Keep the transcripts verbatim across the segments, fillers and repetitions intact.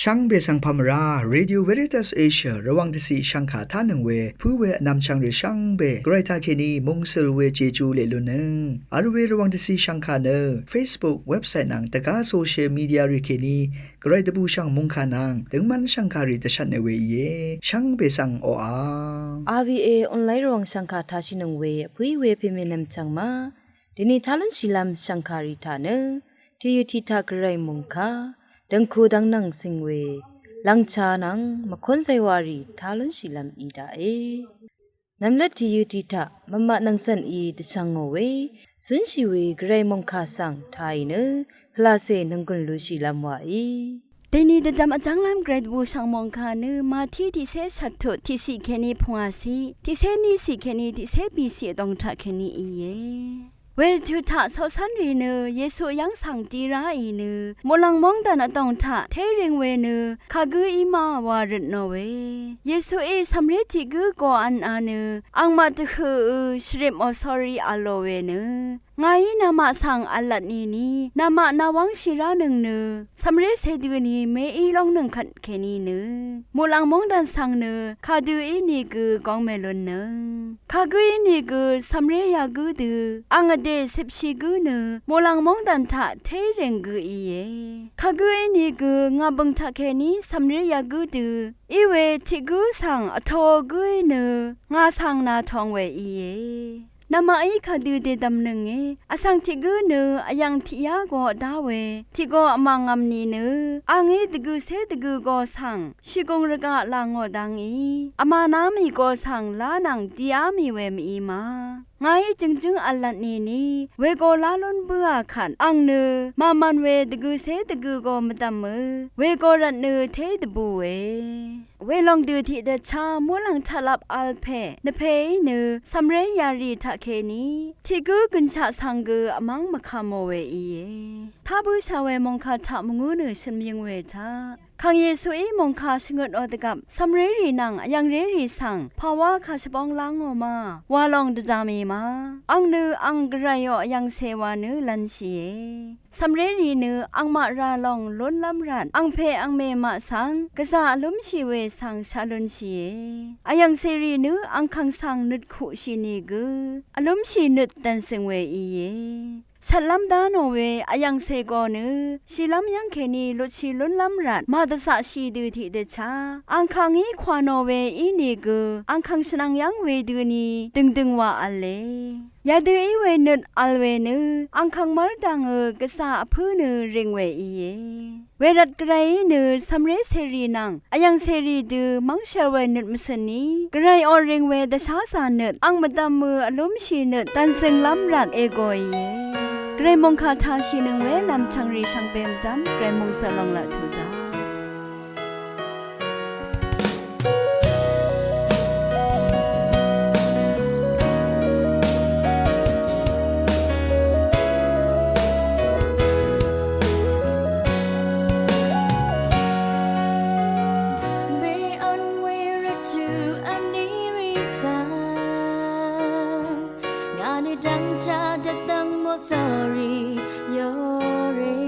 Shvngbe svng pà mvrá, Radio Veritas Asia Rvwàng dvciq shvngkà tánøng we pǿ we vnvmchvng rì shvngbe Gvray taqkèní mungsøl we Jeju leq lunnøng vl we Rvwàng dvciq shvngkà nø Facebook, website nvng dvgá social media rì kèní Gvray dvbùshv̀ng mòngkà nvng døngmv́n shv̀ngkàrì dvshvtne we íe. Shvngbe svng oqà. R V A online Rvwàng shv̀ngkà tashìnøng we vpǿí we pèmènvm chv̀ng ma. Dèni tá lúnshìlv́m shv̀ngkàrì taq nø tìyø tiq taq Gvray mòngkà dv̀ngku dv̀ngnv̀ng cing we lv̀ngcha nvng mvkónzay warì tá lúnshìlv́m í daqe. Nvmlvt tìyø tiq taq mvmaq nvng cv̀n í dvshvngò we zúnshì we Gvray mòngkà svng tàì nø pvlacè nònggùn lushìlv́m wàí. Dèni dvdvm vjv́nglv́m Gvray dvbùshv̀ng mòngkà nø Mati tiqcé shvttut tiqciq kèní pungwàciq, tiqcé níciq kèní tiqcé bìciq vdòng taq kèní íe. Wervtø̀ taq coqcv́nrì nø Yesu yv́ng svng di ráì nø muqlàng móngdàn vdòng taq téring we nø kagǿ í ma wa røtnò we. Yesuí cv̀mré tiq gǿ go v̄nā nø angmaq dvhøqø shvrip mòsórí v̄lò we nø, ngàí namaq svng v̄lvt nìni namaq nà wv́ngshì ránøng nø cv̀mré cedøni meí lóngnøng kvt kèní nø muqlàng móngdàn svng nø kadø ínìgø gongme lunnøng. Kagǿ ínìgø cv̀mré yagǿ dø ang vdè cipshì gǿ nø muqlàng móngdàn taq térèng gø íe. Kagǿ ínìgø ngà bø̀ng taqkèní cv̀mré yagǿ dø íwe tiq gǿ svng vtō gǿí nø ngà svng nà tong we íe. Namaqí kadø dèdv̀mnønge, vsvng tiq gǿ nø vyv̀ng tiqyá go vdá we tiq go vmàngvm nìnø angí dvgø̀cé dvgø̀ go svng shìgùng rvgaq là ngò dangí vmàná mì go svng lá nvng diá mì we mv-í ma. Ngàí jø̀ngjǿng v̄lvt nìni wego lá lún bǿà kvt ang nø màmv̀n we dvgø̀cé dvgø̀ go mvdv̀mø wego rvt nø té dvbùe. Welòng dø tiqdvchá muqlàng taqlap v̄l pè nvpeí nø cv̀mré yarì taqkèní tiq gǿ gø̀nshaq svng gø vmv́ng mvkàmò we íe. Tá bǿshà we mòngkà taq mvngú nø shø̀n mvyøng we taq Kàng Yesuí mòngkà shvngøtò dvgvp cv̀mrérì nvng vyv̀ngrérì svng pàwá kàshvbóng lángò ma wa lòng dvzā mì ma. Ang nø ang Gvrayò vyv̀ngcè wa nø lv̄nshìe. Cv̀mrérì nø angmaq rà lòng lúnlv́m rvt angpè angmè maq svng gvzà vlúmshì we svng shaq lúnshìe. Vyv̀ngcèrì nø angkàng svng nøt kuqshì nìgø vlúmshì nøt dv̀nzø̀ng we íe. Shvtlv́m dá nò we vyv̀ngcè gø nø shìlv́m yv́ngkèní lutshì lúnlv́m rvt màdvzaqshì dø tiqdvchá angkàngí kwà nò we ínìgø angkàng shvnvng yv́ng wedøni dø̀ngdø̀ng wà v̄le. Yadø í we nøt v̄l we nø angkàng mv́rdv̀ngø gvzà vpǿ nø rìng we íe. Wervt Gvrayí nø cv̀mré cèrì nvng vyv̀ng cèrì dø mv́ngshvr we nøt mvcø̀ní Gvrayò rìng we dvsházā nøt ang mvdv̀mø vlúmshì nøt dv̀nzø̀nglv́m rvt ègòìe. Gvray mòngkà tashìnøng we nv̀mchv̀ngrì shvngbe mvdv́m Gvray mòngsø lòng laq tuq daq. Be on we rvt tuq vní rì svng ngà nø dv́ngtaq dvdv́ng mòsórí yore.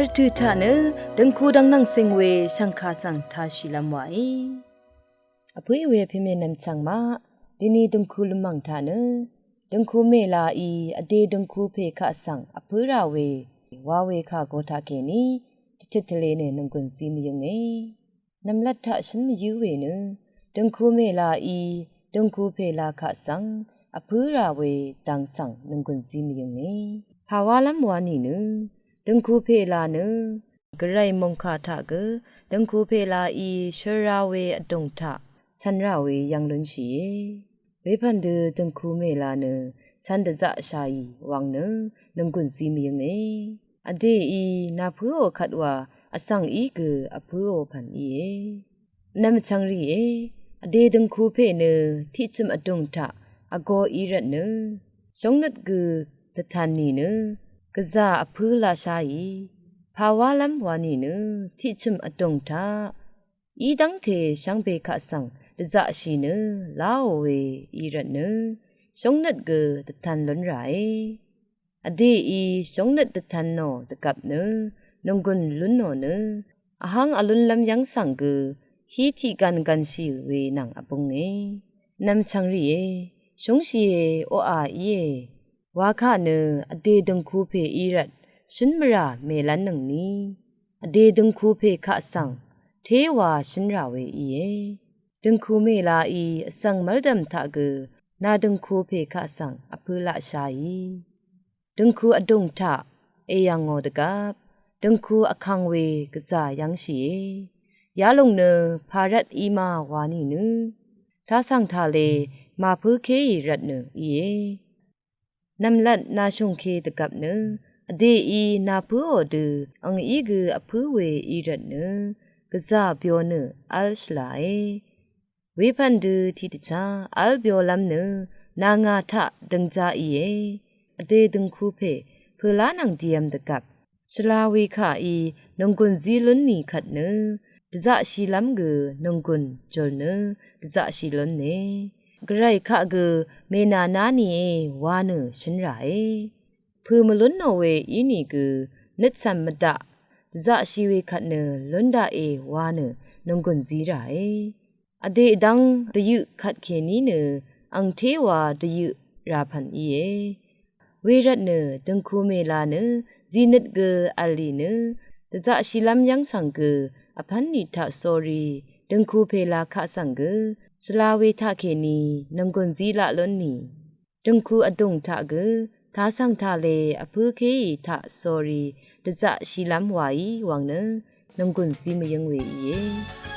Rvtø̀ taq nø døngku dvng nvng seng we shvngka svng tāshìlv́m wàí. Vpǿì we pèmè nvmchv̀ng maq, dini døngku lvmv̀ng taq nø døngku mèlaí vdè døngku pè kaq svng vpǿ rà we wa we kà go taqkèní dvtit tvle nø nònggùn zí mvyǿnge. Nv̀mlat taq shǿn mvyǿ we nø døngku mèlaí døngku pèla kaq svng vpǿ rà we dang svng nònggùn zí mvyǿnge. Pàwálv́m wa nìnø døngku pèla nø gvray mòngkà taq gø døngku pèlaí shør ra we vdùng taq cv̄n rà we yv̄ng lúnshìe. Wepv̀n dø døngku mèla nø cv̄n dvzaqshàì wvng nø nònggùn zí mvyǿnge. Vdèí nàpǿò kvt wa vsvng í gø vpǿò pv̀n íe. Nvmchvng rìe, vdè døngku pè nø tiqchø̀m vdùng taq vgō í rvt nø shóngnøt gø dvtan nìnø gvzà vpǿ laqsháì. Pàwálv́m wa nìnø tiqchø̀m vdùng taq í dv́ngte shvngbe kaq svng dvzaqshì nø láò we í rvt nø shóngnøt gø dvtan lún ràe. Vdèí shóngnøt dvtan nò dvgvp nø nònggùn lún nò nø vhvng vlúnlv́m yv́ng svng gø hí tiqgvn gvnshì we nvng vbúnge. Nvmchvng rìe, shúngshìe, oqà íe. Wakà nø vdè døngku pè í rvt shǿn mvrà mèlv́nnøngni vdè døngku pè kaq svng téwa shǿn rà we íe. Døngku mèlaí vsvng mv́ldv̀m taq gø nà døngku pè kaq svng vpǿ laqsháì. Døngku vdùng taq èyv̀ngò dvgvp døngku vkvng we gvzà yv́ngshìe. Yalòng nø pàrvt í ma wa nìnø tasv̀ng tale màpǿkéì rvt nø íe. Nv̀mlat nàshùngke dvgvp nø vdèí nàpǿò dø angí gø vpǿ we í rvt nø gvzà byo nø v́l shvlàe. Wepv̀n dø tiqdvchá v́l byolv́m nø nà ngà taq døngja íe. Vdè døngku pè pø̀lá nvng dìvm dvgvp shvla we kàí nònggùn zí lún nì kvt nø dvzaqshìlv́m gø nònggùn jùl nø dvzaqshì lúne. Gvray kaq gø mènàná nìe wa nø shǿn ràe. Pø̀ mvlún nò we ínìgø nøtcv̀m mvdaq dvzaqshì we kvt nø lún daqe wa nø nònggùn zí ràe. Vdè dv́ng dvyøq kvtkèní nø angtéwa dvyøq ràpv̀n íe. Wervt nø døngku mèla nø zìnøt gø v̀lì nø dvzaqshìlv́m yv́ng svng gø vpv́n nì taq sórí døngku pèla kaq svng gø shvla we taqkèní nònggùn zí laq lún nì. Døngku vdùng taq gø tasv̀ng tale vpǿkéì taq sórí dvzaqshìlv́m wàí wvng nø nònggùn zí mvyǿng we íe.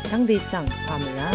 Shvngbe svng pà mvrá.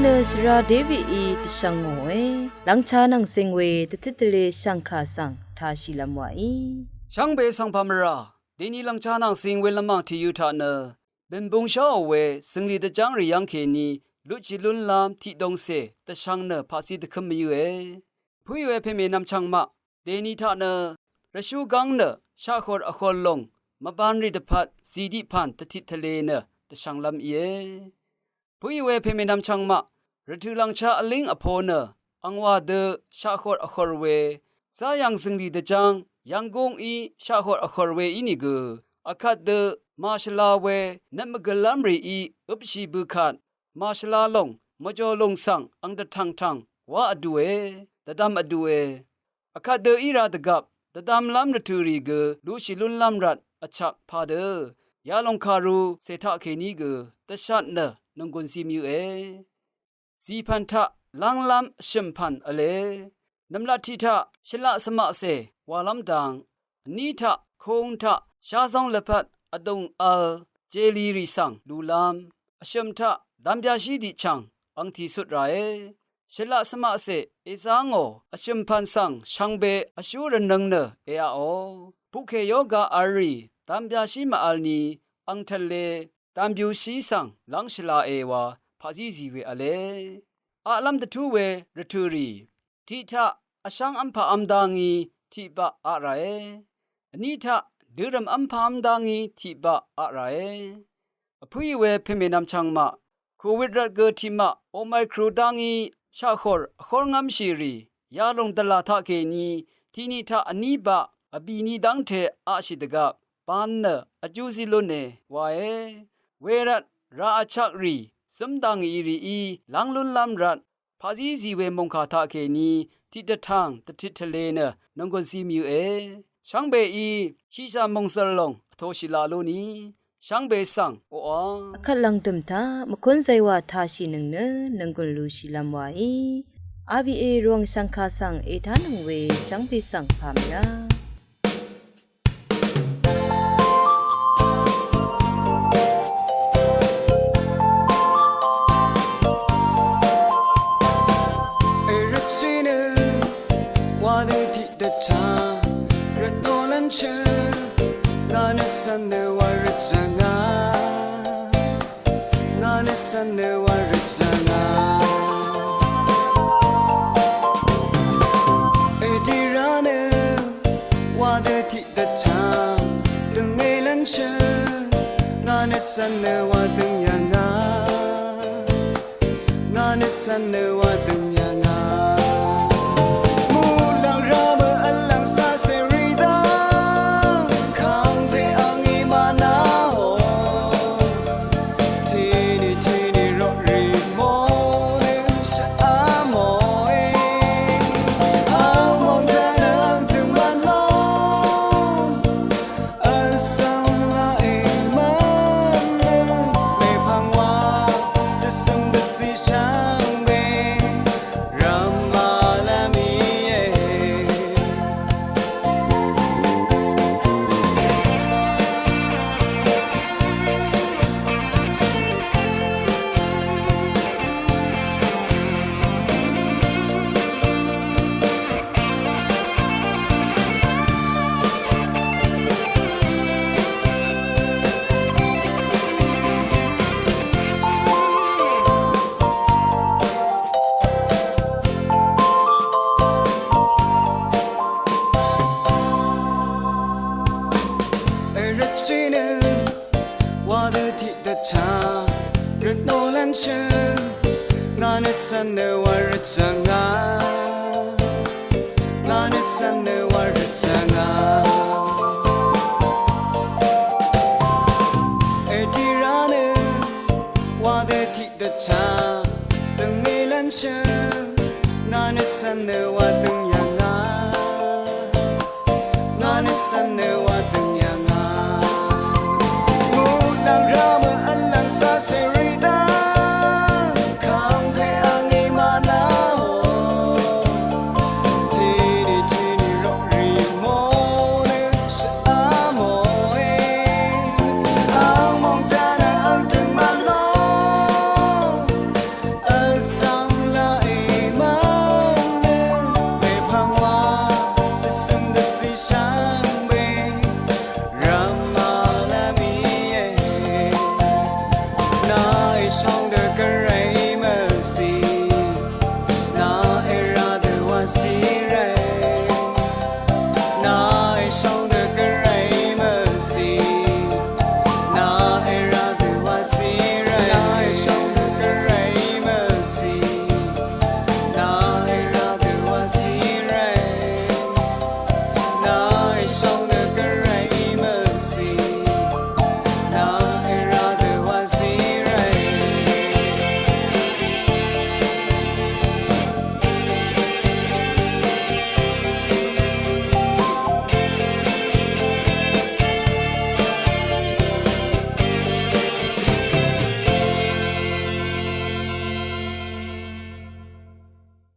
Dø shvra Davidí dvshvng ngòe, lvngcha nvng cing we dvtit tvle shv̀ngkà svng tāshìlv́m wàí. Shvngbe svng pà mvrà, deni lvngcha nvng cing we lvmàng tìyø̄ taq nø, bø̀nbung sháò we, zø̀nglì dvjáng rì yv́ng kèní, lutshì lúnlv́m tiqdongcè, dvshvng nø paqzí dvkǿm mvyǿe. Pø̀í we pèmènvm chvngmaq, deni taq nø, rvshú gv́ng nø, shaqhor vhor lòng, mvbanrì dvpvt, zìdiq pv̀n dvtit tvle nø, dvshvnglv́m íe. Pø̀í we pèmènvm chvngmaq, rvtø̀ lv̀ngcha vlíng vpo nø, angwà dø shaqhor vhor we, záyv̀ng zø̀nglì dvjáng, yv̀nggúngí shaqhor vhor we ínìgø, vkvt dø màshvla we, nøt mvgø̀llv́m rìí øpshì bø̀kvt, màshvla lòng, mvjò lòng svng ang dvtv̀ngtv̀ng, wá vdue, dvdvm vdue. Vkvt dø í rā dvgvp, dvdvmlv́m rvtø̀ rì gø, lushì lúnlv́m rvt, vchvk padø, yalòng kàru, cè taqkèní gø, dvshat nø, nònggùn zí mvyǿe. Zìpv̀n taq, lv́nglv́m vshø̀m pv̀n v̄le. Nv̀mlat tiq taq, shvlaq svmaqcè, wàlv́m dang. Vní taq, kung taq, sházóng lvpat, vdùng vl, jeli rì svng, lulv́m. Vshø̀m taq, dv̄m byashí diqchv̀ng, ang tìsut ràe. Shvlaq svmaqcè, èzá ngò, vshø̀m pv̀n svng, shvngbe, vshú rvnøng nø, èaqò. Puqkè yoga vl rì, dv̄m byashí màvl ni, ang tv̀le, dv̄m byushí svng, lv́ng shvlae wa, paqzí zì we v̄le. Aqlv́m dvtú we, rvtø̀ rì. Tiq taq, vshv́ng v́mpà v́m dá ngí, tiq baq aq ràe. Vní taq, dørø̀m v́mpà v́m dá ngí, tiq baq aq ràe. Vpǿì we pèmènvm chvngmaq, Covid rvt gø tiqmaq Omicron dá ngí shaqhòr vhórngv́mshì rì, yalòng dvlà taqkèní, tiqni taq vní baq, vbìni dv́ngte aqshì dvgvp, ban nø vjú zí lúne, wae. Wervt, rà vchak rì, zǿm dà ngì rìí, lv́ng lúnlv́m rvt, paqzí zì we mòngkà taqkèní, tiqdvtàng, dvtit tvle nø, nònggùn zí mvyǿe. Shvngbeí, shiqshà mòngzø̀l lòng, vtoshì laq lúni, shvngbe svng, oqà. Vkvt lv̀ngdø̀m taq, mvkún zaywà tāshìnøng nø, nònggùn lushìlv́m waí. R B A Rvwàng shv̀ngkà svng, ètánøng we, shvngbe svng, pàmì rá. Èrøtshì nø wa nø tiqdvchá, rvtnò lv́nshø, ngà nø cv̀n nø wa rvtshv̀ngà, ngà nø cv̀n nø wa rvtshv̀ngà. Èdì rá nø wa nø tiq dvchá, døngé lv́nshø, ngà nø cv̀n nø wa døng yà ngà, ngà nø cv̀n nø wa døng yà ngà. Muqlàng rá mø vlv̀ng sá cèrì dv́ng, kàngpè angí mànà ò. Tìní tìní roqrì mò nø shvá mòe. Vmòng dvnø ang tø̀ng mvn ló. Vsvng laq èmvn nø mèpvng wa. Dvsøng dvcì shvngbe. Rvmà lv́m íe. Èrøtshì nø wa dø tiq dvchá, rvtnò lv́nshø, ngà nø cv̀n nø wa rvtshv̀ngà, ngà nø cv̀n nø wa rvtshv̀ngà. Èdì rá nø wa dø tiq dvchá, døngé lv́nshø, ngà nø cv̀n nø wa døng yà ngà, ngà nø cv̀n nø wa døng